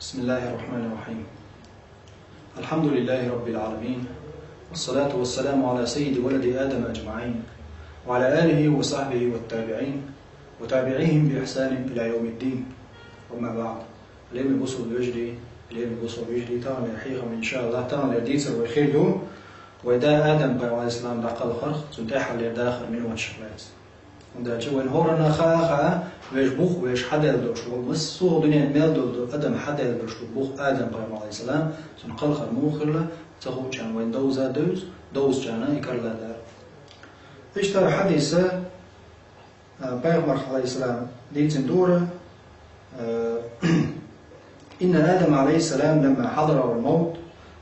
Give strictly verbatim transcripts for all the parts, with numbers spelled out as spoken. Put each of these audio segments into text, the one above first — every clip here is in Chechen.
بسم الله الرحمن الرحيم. الحمد لله رب العالمين، والصلاة والسلام على سيد ولد آدم أجمعين، وعلى آله وصحبه والتابعين وتابعيهم بإحسان إلى يوم الدين. أما بعد. Лераме бусалба вежарий, лераме бусалба вежарий, таханлера хьехам, иншааллахӀ, таханлера дийцар вай хир ду. Вай да Адам пайхамар, Ӏалайхи ссалам, дӀакхалхарх, цун тӀехьаллера дахар миноташ лаьца. ХӀунда аьлча вайна хӀоранна хаа, хаа, вешан бух, вешан хьадаьлла долуш волу, массо а дуьненна мел долу адам хьадаьлла долуш долу бух Адам пайхамар, Ӏалайхи ссалам, цуьнан кхалхар муха хилла, ца хуучарна вайна довза а девза, довзучарна и карла дара. Иштта хьадиса, а, пайхамарх, Ӏалайхи ссалам, дийцина дора, а, إن آدم عليه السلام لما حضره الموت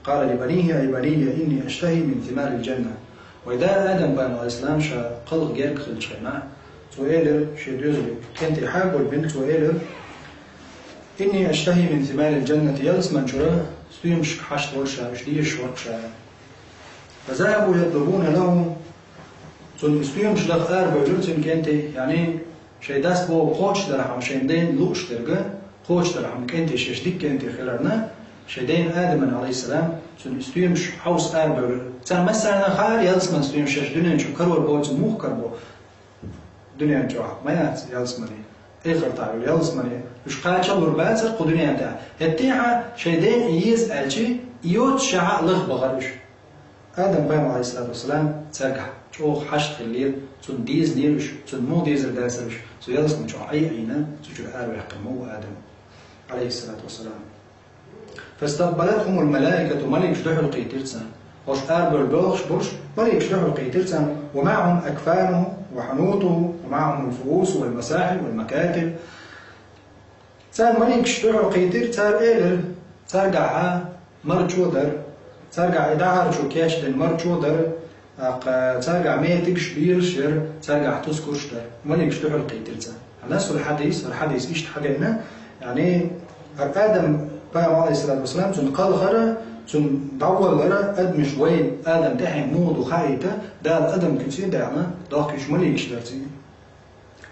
قال لبنيه: أي بني إني أشتهي من ثمار الجنة. Вай да Адам пайхамар, Ӏалайхи ссалам, ша кхалха герга хиллачу хенахь, цо элира шен доьзале, кӀентий хьагулбина, цо элира: إني أشتهي من ثمار الجنة, ялсамани чуьра стоьмашка хьашт вара ша, уьш дезаш вара ша. فذهبوا يطلبون له, цунна и стоьмаш лаха арабевлира цуьнан кӀентий, яъни шайн дас бохург кхочушдархьама, шайн ден лууш дерг кхочушдархьама, кӀентий шаьш дика кӀентий хиларна, шайн ден Адаман, Ӏалайхи ссалам, цунна и стоьмаш хьовса арабевлира. Царна массарна хаьара ялсаманин стоьмаш шаьш дуьнен чу карор боцург муха карабо. Дуьнен чохь ма яц ялсамани, эхартахь йолу ялсамани, уьш кхачалур бацара кху дуьнен тӀехь. ХӀеттехьа шайн ден и еза аьлчи, и йоццушехьа лаха бахара уьш. Адам пайхамар, Ӏалайхи ссалату вассалам, цаьргахь чӀогӀа хьашт хиллера, цунна дезанера уьш, цунна муха дезар дацара уьш, цу ялсамани чохь Ӏий а Ӏийна, цу чуьра араваьккхина ма ву Адам, Ӏалайхи ссалату вассалам. فاستقبلتهم الملائكة, маликаш дуьхьал кхийтира царна. ХӀорш арабевлла боьлхуш болуш, маликаш дуьхьал кхийтира царна. ومعهم أكفانه وحنوطه ومعهم الفؤوس والمساحل والمكاتل. Царна маликаш дуьхьал кхийтира, цара элира, цаьргахь марчо дара, цаьргахь и дӀахьарчо кечдина марчо дара, тӀаккха цаьргахь метигаш, белаш яра, цаьргахь тускурш дара. Маликаш дуьхьал кхийтира царна. Хьан насул хьадис, хӀара хьадис иштта хьадеана, яъни, хӀара Адам пайхамар, Ӏалайхи ссалату вассалам, цунна кхалхара, цунна дӀаваллара, адамаш вай Адам тӀаьхье муха ду хаийта, Дала адам куьце а даьхна, дохкуьйтуш маликаш дара цигахь.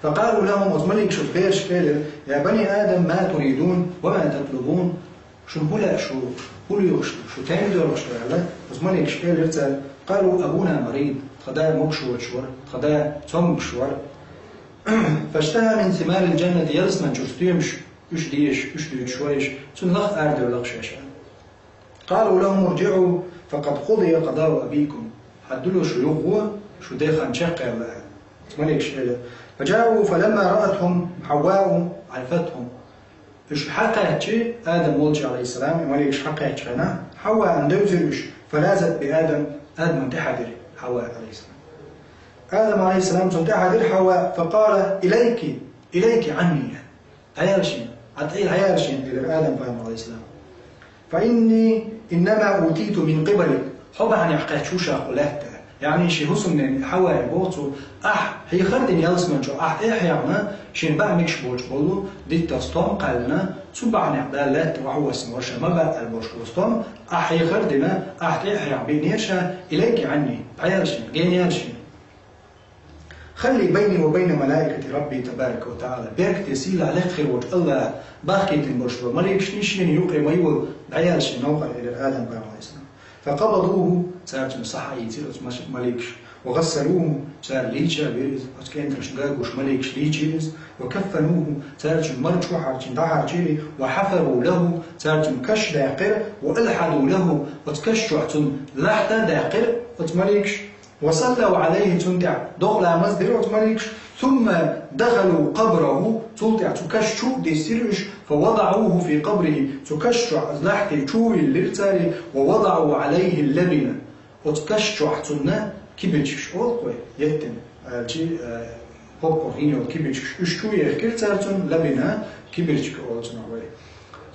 فقالوا لهم, оцу маликаша берашка элира: يا بني آدم ما تريدون وما تطلبون؟ Шуна хӀун лаьа шу, хӀун лоьхуш ду, шу тайна доьлхуш ду аьлла, оцу маликаша элира цара: قالوا أبونا مريض, тхан да могуш воцуш вара, тхан да цомгуш вара. فاشتهى من ثمار الجنة, ялсамани чуьра стоьмаш, уьш дезаш, уьш дуьйцуш вайша, цунна лаха арадевлла шаьш. قالوا لهم ارجعوا فقد قضي قضاء أبيكم. Хьадуьллу шу юхагӀо, шу ден хан чекхъяьлла аьлла. Маликаш элира. فجاءوا فلما رأتهم حواء عرفتهم. Уьш хьакхаьччи, Адам волчу, Ӏалайхи ссалам, маликаш хьакхаьччу хенахь, Хьаваан девзира уьш, فلاذت بآدم, Адамна тӀаьхьадира Хьава, Ӏалайхи ссалам. Адам, Ӏалайхи ссалам, цунна тӀаьхьадира Хьава, فقال: إليك، إليك عني. ДӀаяла шена, Ӏа тӀе дӀаяла шена, элира Адам пайхамар, Ӏалайхи ссалам. فإني إنما أوتيت من قبلك. Хьо бахьанехь кхаьчна ву ша кху лаьтта. Яъни шен хӀусамнене Хьавае боху цо, ахь хьехар а дина ялсамани чу, ахь тӀе а хьехна, шена бан мегаш болчу болу диттах стом а кхаьллина, цу бахьанехь Дала лаьтта охьавоссина вара ша, ма бан аьлла болуш болу стом, ахь хьехар а дина, ахь тӀе а хьехна биънера ша, إليك عني, дӀаяла шена, генаяла шена. خلي بيني وبين ملائكة ربي تبارك وتعالى. Беркате, сийлахь, лекха хир волчу АллахӀа бахкийтина болуш болу маликашний шена юккъе ма йолу, дӀаяла шена новкъара, элира Адам пайхамар, Ӏалайхи ссалам. فقبضوه, цара цунна схьаийцира оцу мал-, маликаша. وغسلوه, цара лийча а вира иза, оцу кӀенташна гуш маликаша лийчира иза. وكفنوه, цара цуьнан марчо хьарчийна, дӀахьарчийра. وحفروا له, цара цуьнан каш даьккхира. وألحدوا له, оцу каш чохь цунна лахьта а даьккхира оцу маликаша. وصلوا عليه, цунна тӀехь докъа ламаз дира оцу маликаша. ثم دخلوا قبره, цул тӀехь цу каш чу а диссира уьш. فوضعوه في قبره, цу каш чохь лахьте чу а виллира цара. ووضعوا عليه اللبن, оцу каш чохь цунна кибирчкаш олу-кх вай, еттина, аьлчи, э, хӀокхо хин йолу кибирчкаш, уьш чу а ехкира цара цунна, лабина, кибирчка олу цунах вай.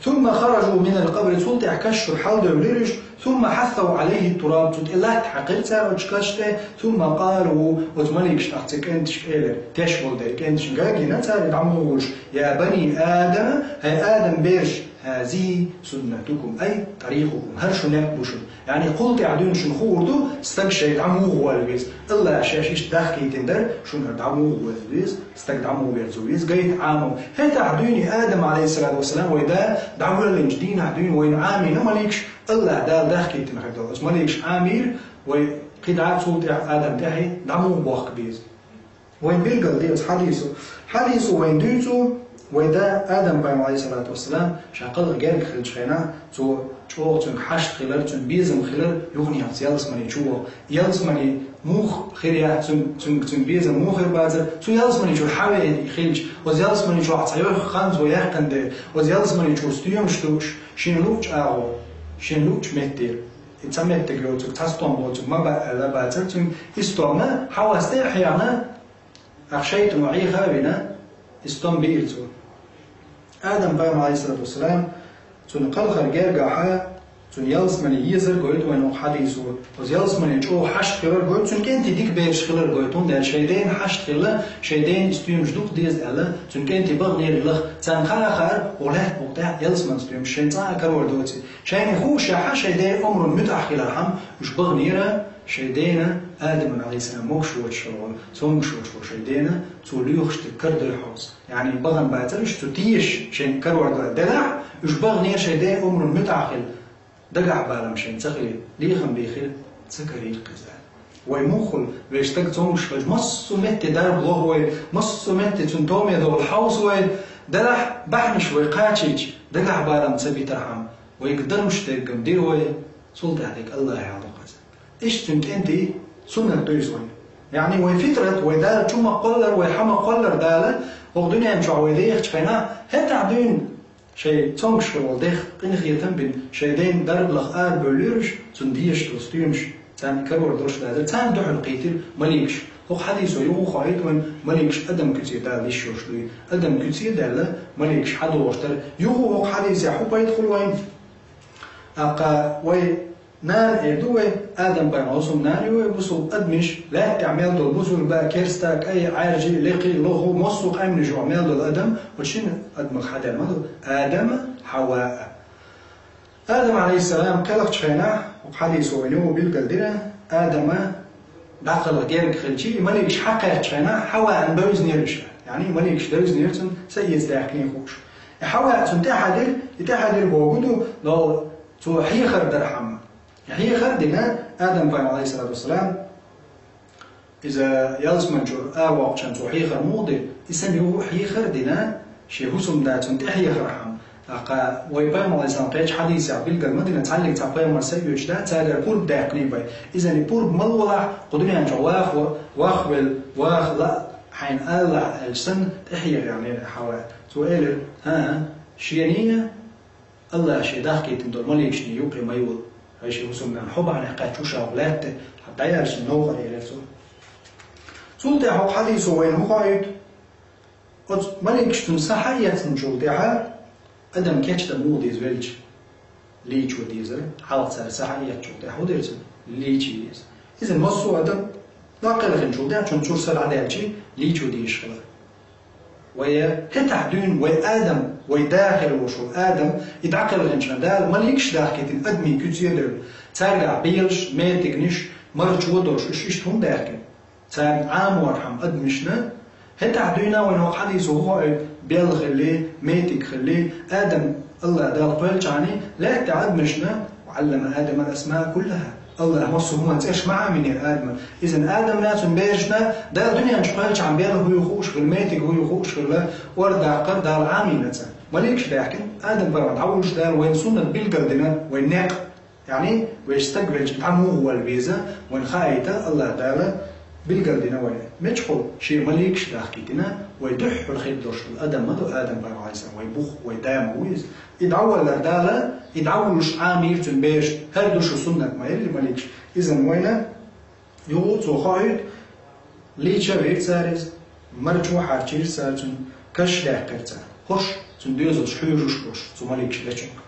ثم خرجوا من القبر, цул тӀехь каш чуьра хьаладевлира уьш. ثم حثوا عليه التراب, цу тӀе латта хьаькхира цара оцу каш тӀе. ثم قالوا, оцу маликаша тӀаккха цу кӀенташка элира, теш болу дерг кӀенташна гина цара, дӀа муха вуьлуш: يا بني آدم, хӀай Адам бераш, هذه سنتكم، أي طريقكم, хӀара шун некъ ба шун. ЯӀни кхул тӀехь дуьйна шуна хуур ду, стаг шайн дӀа муха волла веза. АллахӀа шаьш иштта дахкийтина дар, шуна хӀара дӀа муха волла веза, стаг дӀа муха верза веза, гайта Ӏамо. ХӀетахь дуьйна Адам, Ӏалайхиссалату вассалам, вай да дӀавоьллинчу дийнахь дуьйна вайна Ӏамийна маликаш, АллахӀа Дала дахкийтина хир долу. Оцу маликаш Ӏамийра, вай кхидӀа а цул тӀаьхьа Адам тӀаьхье дӀа муха бохка беза. Вайн билгал де оцу хьадисо. Хьадисо вайн дуьйцу, вай да Адам пайхамар, Ӏалайхиссалату вассалам, ша кхалха герга хилчу хенахь, цо чӀогӀа цуьнга хьашт хилар, цуьнан безам хилар, юханехьа ялсамани чу вогӀу. Ялсамани муха хир яц цуьнан, цуьнан, цуьнан безам муха хир бацара, цу ялсамани чуьра хьавеана хилча, оцу ялсамани чохь цхьа йохка хан цо яьккхина дела, оцу ялсамани чуьра стоьмаш дууш, шен луъучу агӀор, шен луъучу меттера. И цхьа меттиг йоцург, цхьа стом боцург ма баьа аьлла бацара цуьнга, и стомна хьавасте а хьехна, Ах шайтано Ӏеха а вина, и стом биира цо. Адам пайхамар, Ӏалайхиссалату вассалам, цуьнан кхалхар гергахьа, цуьнан ялсамани езар гойту вайна хӀокху хьадисо. Оцу ялсамани чӀогӀа хьашт хилар гойту, цуьнан кӀентий дика бераш хилар гойту, хӀунда аьлча шайн дена хьашт хилла, шайн дена и стоьмаш дукха деза аьлла, цуьнан кӀентий баханера и лаха. Царна хаа а хаьара, хӀокху лаьтта букъа тӀехь ялсамани стоьмаш шайн цкъа а карор доций. Шайна хууш яхьа шайн ден омрун муьтӀахь хилархьама, уьш баханера шайн дена Адаман, Ӏалайхиссалам, могуш воцуш хилла волу, цомгуш воцуш волу шайн дена, цо лоьхуш дерг карадой хьовса. ЯӀни бахана бацара уьш цу тешаш шайн карор дан делахь, уьш баханера шайн ден омрун муьтӀахь хила, дагахь балам шайн ца хили, лехам бен хила ца карийра кхуза. Вай муххал, вай стаг цомгуш хилча, массо а метте дарба лоху вай, массо а метте цуьнан томе догӀу хьовса вай, делахь бахьанаш вай кхачийча, дагахь балам ца битархьама, вайга даруш дерг-м дира вай, цул тӀаьхьа дерг АллахӀехь ду кхуза. Иштта цуьнан кӀентий суннат ду иза вайн. ЯӀни вай фитрат, вай Дала чу ма кхоллара, вай хьа ма кхоллара Дала, хӀокху дуьнен чохь вай дехачу хенахь, хӀетахь дуьйна шайн цомгуш хир волу дех къинхетам а бина, шайн ден дарба лаха арабевллера уьш, цунна дезаш долу стоьмаш, царна карор долуш лазар, царна дуьхьал кхийтира маликаш. ХӀокху хьадисо юха а хоуьйту вайн, маликаш адам куьце Дала йиш йолуш дуй. Адам куьце а даьлла, маликаш хьадогӀуш дара. Юха а хӀокху хьадисехь хӀун пайда хуьлу вайн? ТӀаккха вай нана эр ду вай, Адам пайхамар, хӀусамнана ю вай, бусулба адамаш, лаьттахь мел долу бусулба, керста, кӀай, Ӏаьржи, лекхи, лоху, массо а къаьмнаш чохь мел долу адам, оцу шина адамах хьадаьлла ма ду, Адама, Хьаваа. Адам, Ӏалайхиссалам, кхелхачу хенахь, хӀокху хьадисо вайна юха билгал дира, Адама дӀакхалха герга хилча, и маликаш хьакхаьччу хенахь, Хьаваана бевзинера уьш. ЯӀни и маликаш девзинера цунна, са эца даьхкина хууш. И Хьаваа цунна тӀаьхьа дира, и тӀаьхьа дира боху ду, но цо хьехар дархьама. Хьехар а дина, Адам пайхамар, Ӏалайхиссалату вассалам, иза ялсамани чуьра а воккхучунна цо хьехар муха дира, и санна юха а хьехар а дина, шен хӀусамда цунна тӀехьехархьама. ТӀаккха вай пайхамар, Ӏалайхиссалам, кхечу хьадисехь билгал ма дина, цхьаллиг цхьа пайхамар са а оьцуш дац, цаьргара пурба даьккхина бай. Иза и пурба мала волахь, кху дуьнен чохь ваха, вахвелла, ваха лаа хьайна алалахь аьлча санна, тӀехьехархьама Хьава. Цо элира: «ХӀан, шений, АллахӀа шен дахкийтина долу маликашний юккъе ма йолу. Хьайн шен хӀусамнана хьо бахьанехь кхаьчча уьш а хьо лаьтта, хьан дӀаяьлча новкъа», — элира цо. Цул тӀаьхьа хӀокху хьадисо вайна хӀун хоуьйту? Оцу маликаш цунна са хьаэцначул тӀаьхьа адам кечдан муха деза велча, лийчо дезара. Хьалха цара са хьаэцначул тӀаьхьа хӀун дира цунна? Лийча деза. Иза массо а адам дӀакхелхинчул тӀаьхьа цунна чуьра са дӀадаьлча, лийчо дезаш хилар. Вай хӀетахь дуьйна вай Адам, вай да хир волуш волу Адам, и дӀакхелхинчу хенахь Дала маликаш дахкийтина адамийн куьце а девлла, цаьргахь белаш, метигнаш, марчо а долуш, уьш иштта хӀунда даьккхина? Царна Ӏаморхьама адамашна, хӀетахь дуьйна вайна хӀокху хьадисо хӀун хоуьйту, белла хилли, метиг хилли, Адам АллахӀ Дала кхоьллинчхьана, лаьттахь адамашна, «Ва Ӏаллама Адама ал-асмаа куллаха». АллахӀа массо а хӀуманан цӀераш ма Ӏамийнера Адамна. Иза Адамна, цуьнан берашна Дала дуьнен чу кхоьллинчхьана белла хӀу ю хууш хилла, метиг хӀу ю хууш хилла, ордаккхар Дала Ӏамийна царна. Маликаш даьхкина, Адам пайхамар дӀавуллуш Дала вайна суннат билгал дина, вайн некъ. ЯӀни, вешан стаг велча дӀа муха вала веза, вайна хаийта АллахӀ Дала билгал дина вайна. Мичахь? Шен маликаш дахкийтина, вай дуьххьара хир долуш долу адам ма ду Адам пайхамар, Ӏалайхиссалам, вай бух, вай да ма ву иза. И дӀаваллар Дала, и дӀавуллуш Ӏамийра цуьнан бераш, хӀара ду шу суннат ма элли маликаш. Иза вайна юха а цо хоуьйту, лийча а вира цара иза, марчо а хьарчийра цара цунна, каш а даьккхира цара. ХӀорш цуьнан доьзалш хьуьйжуш болуш, цу маликаш дечунга.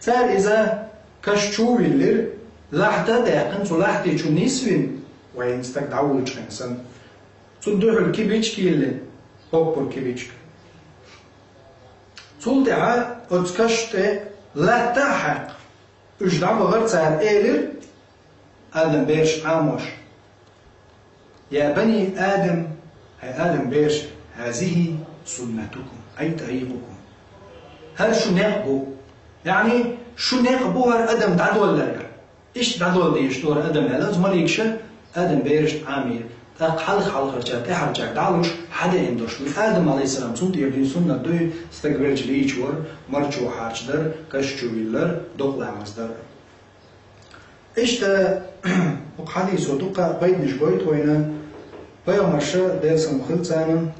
Цара иза каш чу а виллира, лахьта а даьккхина, цу лахьти чу нисвина, вайн стаг дӀавуллучу хенахь санна. Цунна дуьхьал кибичка йиллина, хӀоккхур кибичка. Цул тӀаьхьа оцу каш тӀе латта а хьаькхна, уьш дӀабахара, цара элира, Адам бераш Ӏамош: «Я бани Адам, хӀай Адам бераш, хӀазихӀи суннатукум, ай тарикъукум. ХӀара шун некъ бу». Яъни, шун некъ бу хӀара адам дӀадолларехь. Иштта дӀадолла дезаш ду хӀара адам аьлла, оцу маликаша Адам берашна Ӏамийра. ТӀаккха хьалха-хьалхарчара, тӀаьхьарчара дӀалуш, хьадаьӀна долуш ду. Адам, алейхиссалам, цунна тӀера дуьйна суннат дуй, стаг велча лийча вар, марчо хьарчадар, каш чу виллар, докъа ламаз дар. Иштта, хӀокху хьадисо дуккха а пайданаш гойту вайна, пайхамарша, Делан салам хилла царна,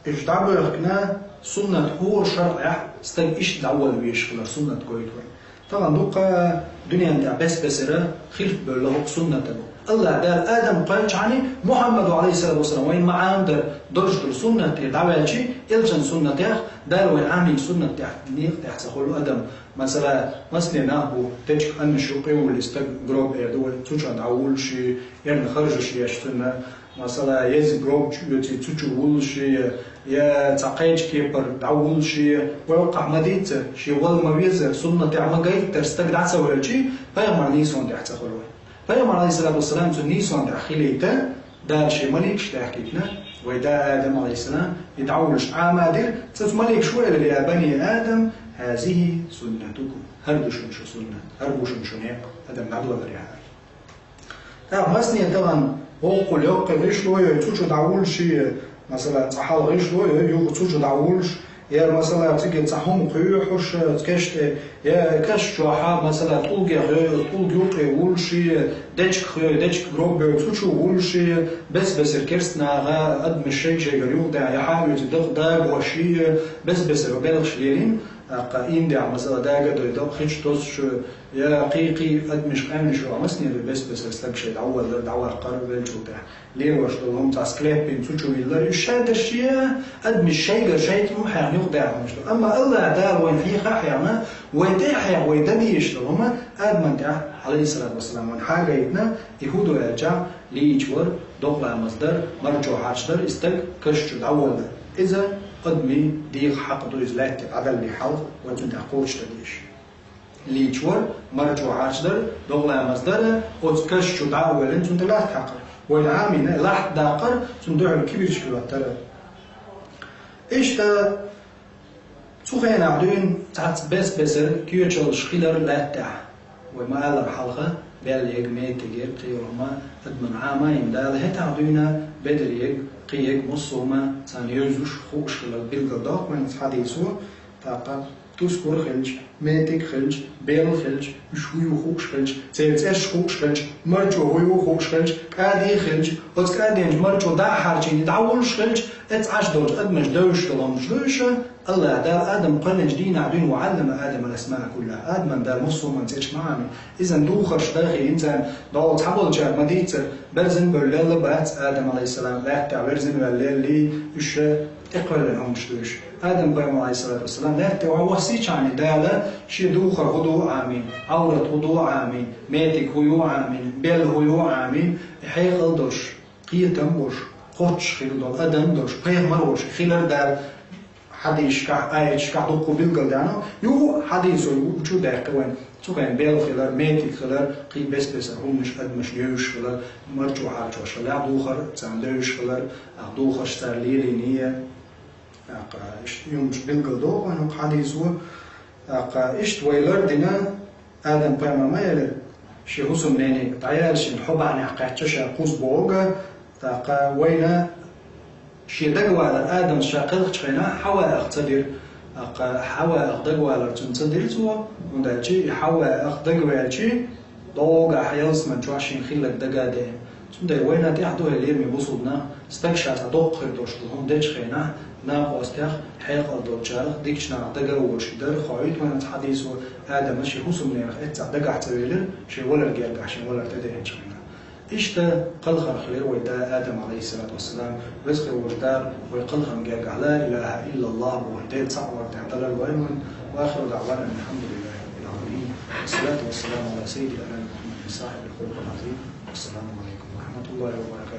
уьш дӀабоьхкина, суннат хӀора шарӀехь стаг иштта дӀаволла везаш хилар суннат гойту вайна. Тахана дуккха а дуьнен тӀехь бес-бесара хилф бевлла хӀокху суннатан. АллахӀ Дала Адам кхоьллинчхьана Мухьаммада, алейхиссалату вассалам, вайна ма-Ӏамадарра долуш долу суннат тӀера дӀаваьлча, элчан суннатех, Дала вайна Ӏамийна суннат тӀехь, некъа тӀехь ца хуьлу адам. Масала, масане нах бу, дечиг адамаш юккъе а вуллий, стаг гроб эр ду вай, цу чу дӀавуллуш, ерна харжаш еш цунна, масала, еза гроб чу оьций, цу чу вуллуш, я цхьа кхечу кепара дӀавуллуш, вай ваккхахь ма дийццара, шен вала ма везара, суннатехь ма гайттара, стаг дӀа ца воьлча, пайхамаран нийсонан тӀехь ца хуьлу вай. Пайхамар, алейхиссалату вассалам, цу нийсонан тӀехь хилийта, Дала шен маликаш даьхкийтина, вай да Адам, алейхиссалам, и дӀавуллуш Ӏамадира, цу маликаш ву элира: «Я бани Адам, хӀазихӀи суннатукум». ХӀара ду шуна шун суннат, хӀара бу шуна шун некъ, адам дӀадолларехь. ТӀаккха масане тахана воккхул йоккхе гӀишло йой, цу чу дӀавуллуш, масала, цхьа хьал гӀишло йой, юха цу чу дӀавуллуш, я, масала, цига цхьа хӀума кхоьхьуш, каш тӀе, я каш чохь, масала, тӀулгех йой, тӀулга юккъе вуллуш, дечигах йой, дечиг гроб йой, цу чу вуллуш, бес-бесара керста наха, адамаш шайга-шайгара юхадаьхьна, я хьан оьцу дага-дагош, бес-бесара белхаш лелийна, тӀаккха ийман дехьа, масала, дага а дой, дакъа хи чу тосуш, я кхин-кхин адамаш, къаьмнаш юкъахь масане ду, бес-бесара стаг шайн дӀаволлар, дӀаваккхар веллачул тӀаьхьа. Лелош долу хӀума цхьа склеп бина цу чу виллар, уьш шадерш я, адамаш шайгара шайца хӀума хьехна юкъадаьхьа хӀумаш ду. Амма АллахӀ Дала вайна хьеха а хьехна, вай тӀе а хьеха, вай дан дезаш долу хӀума Адаман тӀехь, алейхиссалату вассалам, вайна хьагайтина, и хӀун ду аьлча, лийча вар, докъа ламаз дар, марчо хьарчадар, и стаг каш чу дӀаволлар. Иза адамийн дегӀан хьакъ ду, иза лаьтта дӀадаллале хьалха вай цунна тӀехь кхочушдан дезаш. Лийча вар, марчо хьарчадар, докъа ламаз дар, оцу каш чу дӀа а воьллина, цунна тӀе латта хьакхар. Вайна Ӏамийна, латта даккхар, цунна дуьхьал кибирчиг хӀоттар. Иштта цу хенахь дуьйна цхьацца бес-бесара кечалш хилар лаьттахь. Вай ма-аллара хьалха, бел ега, метиг ега, кхин хӀума адамна Ӏама а йина Дала, хӀетахь дуьйна бедар ега, кхин ега, массо а хӀума царна евзаш, хууш хилар билгал доккху вайна хьадисо, тӀаккха тускар хилча, метиг хилча, бел хилча, уьш хӀун ю хууш хилча, церан цӀераш хууш хилча, марчо хӀун ю хууш хилча, кӀади хилча, оцу кӀадинчу марчо дӀа а хьарчийна, дӀавуллуш хилча, эццахь Ӏаш долчу адамаша девзаш долу хӀуманаш ду уьш, АллахӀ Дала Адам кхоьллинчу дийнахь дуьйна: «Ва Ӏаллама Адама ал-асмаа куллаха». Адамна Дала массо а хӀуманан цӀераш ма Ӏамийна. Иза духарш дахийна царна, дӀо цхьаболчара ма дийццара, берзан бевлла лелла бац Адам, алейхиссалам, лаьттахь верзина ваьлла леллий, уьш тӀекхоьллина хӀуманаш ду уьш. Адам-пайхамар, алейхиссалату вассалам, лаьтта тӀе охьавоссийчхьана Дала шен духар хӀун ду а Ӏамийна, Ӏаврат хӀун ду а Ӏамийна, метиг хӀун ю а Ӏамийна, бел хӀун ю а Ӏамийна, хьекъал долуш, кхетам болуш, кхоччуш хилла долу адам долуш, пайхамар волуш хилар Дала хьадисашкахь, аяташкахь дуккха билгалдаьхна, юха хьадисо чу даьккхи вайна. Цу хенахь бел хилар, метиг хилар, кхин бес-бесара хӀуманаш адамашна евзаш хилар, марчо хьарчош хилла, духар царна девзаш хилар, а духарш цара лелийний, а, иштта хӀуманаш билгалдоху вайна хӀокху хьадисо. ТӀаккха иштта вай лардина, Адам-пайхамар ма элира, шен хӀусамнениг дӀаяьлла, шен хьо бахьанехь кхаьчча ша кхуза боху, тӀаккха вайна шен дагавалар Адамас ша кхелхачу хенахь Хьаваах ца дира. ТӀаккха Хьаваах дагавалар цунна ца дира цо, хӀунда аьлча и Хьаваах дагаваьлча, догӀу хьан ялсаман чохь шен хилларг дага а деана. Цундела вайна тӀехь ду хӀара, лераме бусулба нах, стаг ша цхьа доккха хир долуш долу хӀума дечу хенахь, накъостех, хьекъал долчарех, дикачу нахах дага а волуш и дара, хоуьйту вайна оцу хьадисо, Адамас шен хӀусамненах эццахь дагахь ца велира, шен валар гергахь шен валар тӀедеанчу хенахь. Иштта кхалхар хилира вай да Адам, алейхиссалату вассалам, веза хир волчу Дала вай кхалхарна гергахь ла илаха иллаллах боху Делан цхьаъ вар тӀехь далар лойла вайна. Ва ахиру даъвана анил хьамдулиллахи раббил Ӏаламин. Вассалату вассаламу ала саййидил анами Мухаммадин сахибил хулукъил Ӏазим. Вассаламу алейкум ва рахматуллахи ва баракатух.